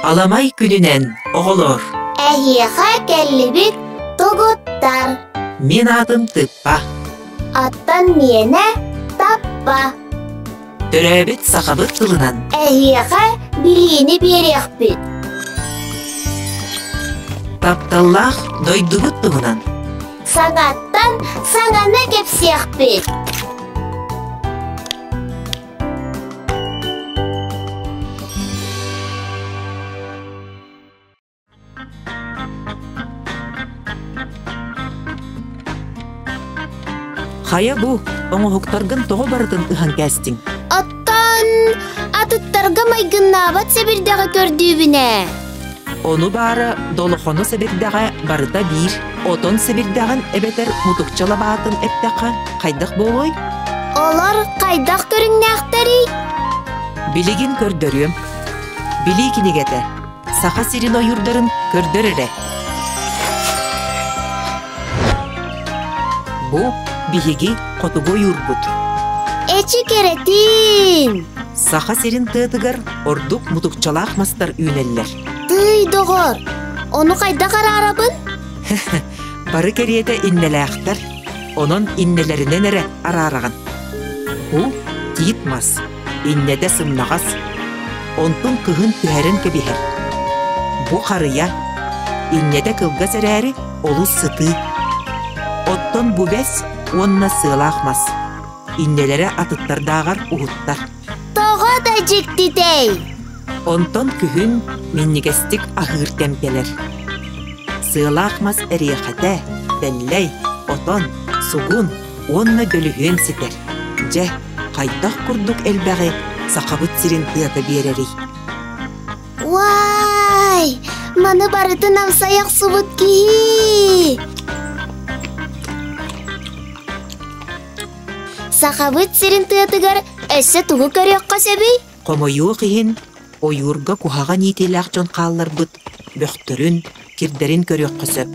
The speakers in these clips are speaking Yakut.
Аламай күнүнэн, оҕолор! Эһиэхэ кэллибит тугуттар. Мин аатым Тыппа. Аттан миэнэ Таппа. Төрөөбүт сахабыт тылынан. Эһиэхэ билиини биэриэхпит. Тапталлаах дойдубут туһунан. Саҥаттан саҥаны кэпсиэхпит. Хайа бу, оҥоһуктаргын тоҕо барытын ыһан кээстиҥ? Оттон атыттарга майгыннаабат сэбирдэҕи көрдүүбүн ээ. Ону баара долохоно сэбирдэҕэ барыта биир, отон сэбирдэҕин эбэтэр мутукча лабаатын эптэххэ хайдах буолуой? Олор хайдах көрүҥнээхтэрий? Билигин көрдөрүөм. Билии кинигэтэ. Саха сирин ойуурдарын көрдөр эрэ. Бу биһиги хотугу ойуурбут. Эчи кэрэтин! Саха сирин тыатыгар ордук мутукчалаах мастар үүнэллэр. Тыый, доҕор, ону хайдах араарабын? Бары кэриэтэ иннэлээхтэр, онон иннэлэринэн эрэ араараҕын. Бу тиит мас, иннэтэ сымнаҕас, онтун кыһын түһэрэн кэбиһэр. Бу харыйа, иннэтэ кылгас эрээри олус сытыы. Оттон бу бэс уонна сыалаах мас, иннэлэрэ атыттардааҕар уһуттар. Тоҕо да дьиктитэй! Онтон күһүн минньигэстик аһыыр кэм кэлэр. Сыалаах мас эриэхэтэ, тэллэй, отон, сугун уонна дөлүһүөн ситэр. Дьэ, хайдах курдук элбэҕи Сахабыт сирин тыата биэрэрий? Уай! Маны барытын амсайа охсубут киһи! Сахабыт сирин тыатыгар өссө тугу көрүөххэ сөбүй? Хомойуох иһин, ойуурга куһаҕан иитиилээх дьон хаалларбыт бөхтөрүн, кирдэрин көрүөххэ сөп.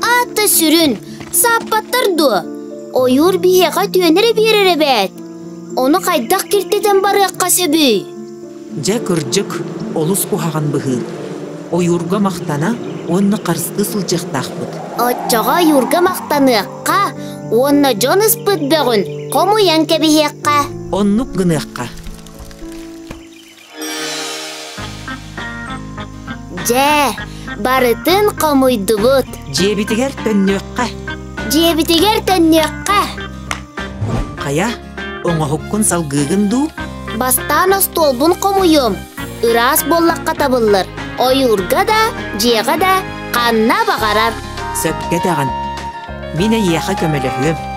Аата сүрүн, сааппаттар дуо? Ойуур биһиэхэ үтүөнү эрэ биэрэр эбээт. Ону хайдах киртитэн барыахха сөбүй? Дьэ, кырдьык, олус куһаҕан быһыы. Ойуурга махтана уонна харыстыы сылдьыахтаахпыт. Оччоҕо ойуурга махтаныахха уонна дьон ыспыт бөҕүн хомуйан кэбиһиэххэ. Оннук гыныахха. Дьэ, барытын хомуйдубут. Дьиэбитигэр төннүөххэ. Дьиэбитигэр төннүөххэ. Хайа, оҥоһуккун салгыыгын дуу? Бастаан остуолбун хомуйуом. Ыраас буоллахха табыллар. Ойуурга да, дьиэҕэ да, ханна баҕарар. Сөпкө этэҕин. Мин эйиэхэ көмөлөһүөм.